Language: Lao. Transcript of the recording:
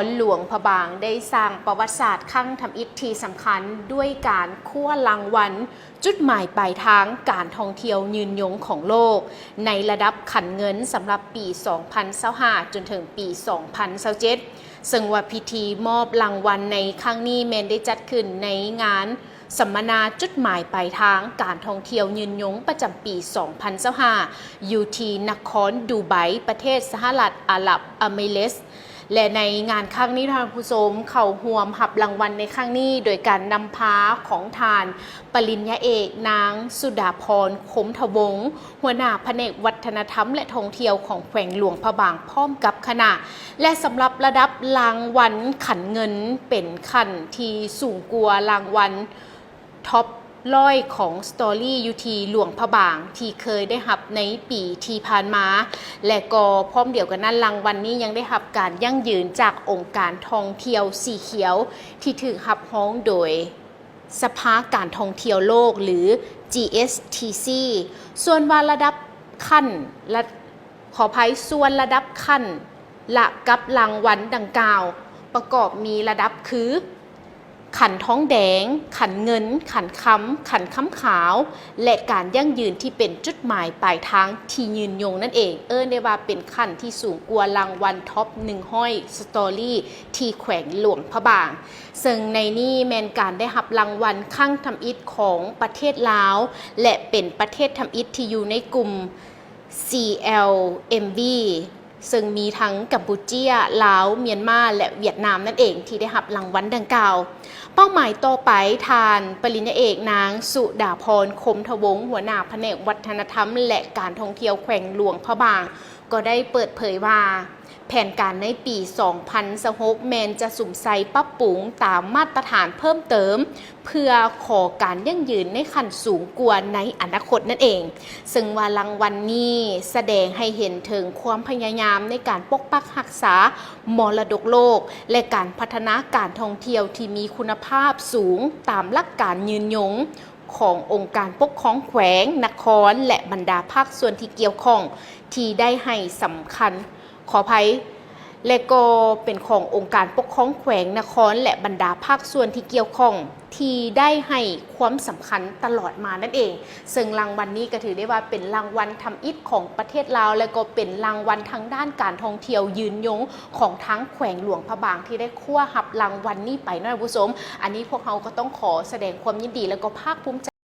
ຫຼວງພະບາງໄດ້ສ້າງປະຫວັດສາດຄັ້ງທຳອິດທີ່ສຳຄັນ ດ້ວຍການຄວ້າລາງວັນຈຸດໝາຍປາຍທາງການທ່ອງທ່ຽວຍືນຍົງຂອງໂລກ ໃນລະດັບຂັ້ນເງິນສຳລັບປີສອງພັນຊາວຫ້າ ຈົນເຖິງປີສອງພັນຊາວເຈັດ ເຊິ່ງວ່າພິທີມອບລາງວັນໃນຄັ້ງນີ້ແມ່ນໄດ້ຈັດຂຶ້ນໃນງານ ສຳມະນາຈຸດໝາຍປາຍທາງການທ່ອງທ່ຽວຍືນຍົງປະຈຳປີສອງພັນຊາວຫ້າ ຢູ່ທີ່ນະຄອນດູໄບ ປະເທດສະຫະລັດອາຣັບອາມິເຣດ ແລະ ໃນງານຄັ້ງນີ້ ທ່ານຜູ້ຊົມເຂົ້າຮ່ວມຮັບລາງວັນໃນຄັ້ງນີ້ ໂດຍການນຳພາຂອງທ່ານປະລິນຍາເອກ ນາງ ສຸດາພອນ ຄົມທະວົງ ຫົວໜ້າພະແນກວັດທະນະທຳ ແລະ ທ່ອງທ່ຽວຂອງແຂວງຫຼວງພະບາງ ພ້ອມກັບຄະນະ ແລະ ສຳລັບລະດັບລາງວັນຂັນເງິນ ເປັນຂັ້ນທີ່ສູງກວ່າລາງວັນ ທັອບຮ້ອຍຂອງສະຕໍຣີຢູ່ທີ່ຫຼວງພະບາງ ທີ່ເຄີຍໄດ້ຮັບໃນປີທີ່ຜ່ານມາ ແລະ ກໍພ້ອມດຽວກັນນັ້ນ ລາງວັນນີ້ຍັງໄດ້ຮັບການຢັ້ງຢືນຈາກອົງການທ່ອງທ່ຽວສີຂຽວ ທີ່ຖືກຮັບຮອງໂດຍສະພາການທ່ອງທ່ຽວໂລກ ຫຼື ຈີເອສທີຊີ ສ່ວນວ່າລະດັບຂັ້ນ ລະ ຂໍອະໄພ ສ່ວນລະດັບຂັ້ນລະກັບລາງວັນດັ່ງກ່າວ ປະກອບມີລະດັບຄື ຂັນທອງແດງ, ຂັນເງິນ, ຂັນຄຳ, ຂັນຄຳຂາວ ແລະ ການຢັ້ງຢືນທີ່ເປັນຈຸດໝາຍປາຍທາງທີ່ຍືນຍົງນັ້ນເອງ. ເອີ້ນໄດ້ວ່າເປັນຂັ້ນທີ່ສູງກວ່າລາງວັນທັອບໜຶ່ງຮ້ອຍສະຕໍຣີທີ່ແຂວງຫຼວງພະບາງ. ເຊິ່ງໃນນີ້ແມ່ນການໄດ້ຮັບລາງວັນຄັ້ງທຳອິດຂອງປະເທດລາວ ແລະ ເປັນປະເທດທຳອິດທີ່ຢູ່ໃນກຸ່ມ ຊີແອລເອັມບີ ເຊິ່ງມີທັງກຳປູເຈຍ, ລາວ, ມຽນມາ ແລະ ຫວຽດນາມນັ້ນເອງ ທີ່ໄດ້ຮັບລາງວັນດັ່ງກ່າວ. ເປົ້າໝາຍຕໍ່ໄປ, ທ່ານປະລິນຍາເອກ ນາງ ສຸດາພອນ ຄົມທະວົງ ຫົວໜ້າພະແນກວັດທະນະທຳ ແລະ ການທ່ອງທ່ຽວແຂວງຫຼວງພະບາງ ກໍໄດ້ເປີດເຜີຍວ່າ ແຜນການໃນປີສອງພັນຊາວຫົກ ແມ່ນຈະສຸມໃສ່ປັບປຸງຕາມມາດຕະຖານເພີ່ມເຕີມ ເພື່ອຂໍການຢັ້ງຢືນໃນຂັ້ນສູງກວ່າໃນອະນາຄົດນັ້ນເອງ. ເຊິ່ງວ່າລາງວັນນີ້ສະແດງໃຫ້ເຫັນເຖິງຄວາມພະຍາຍາມໃນການປົກປັກຮັກສາມໍລະດົກໂລກ ແລະ ການພັດທະນາການທ່ອງທ່ຽວທີ່ມີຄຸນນະພາບສູງຕາມຫຼັກການຍືນຍົງຂອງອົງການປົກຄອງແຂວງ, ນະຄອນ ແລະ ບັນດາພາກສ່ວນທີ່ກ່ຽວຂ້ອງ ທີ່ໄດ້ໃຫ້ສຳຄັນ ຂໍອະໄພ ແລະ ກໍເປັນຂອງອົງການປົກຄອງແຂວງ, ນະຄອນ ແລະ ບັນດາພາກສ່ວນທີ່ກ່ຽວຂ້ອງ ທີ່ໄດ້ໃຫ້ຄວາມສຳຄັນຕະຫຼອດມານັ້ນເອງ. ເຊິ່ງລາງວັນນີ້ກໍຖືໄດ້ວ່າເປັນລາງວັນທຳອິດຂອງປະເທດລາວ ແລະ ກໍເປັນລາງວັນທາງດ້ານການທ່ອງທ່ຽວຍືນຍົງຂອງທາງແຂວງຫຼວງພະບາງ ທີ່ໄດ້ຄວ້າຮັບລາງວັນນີ້ໄປເນາະທ່ານຜູ້ຊົມ. ອັນນີ້ພວກເຮົາກໍຕ້ອງຂໍສະແດງຄວາມຍິນດີ ແລະ ກໍພາກພູມໃຈ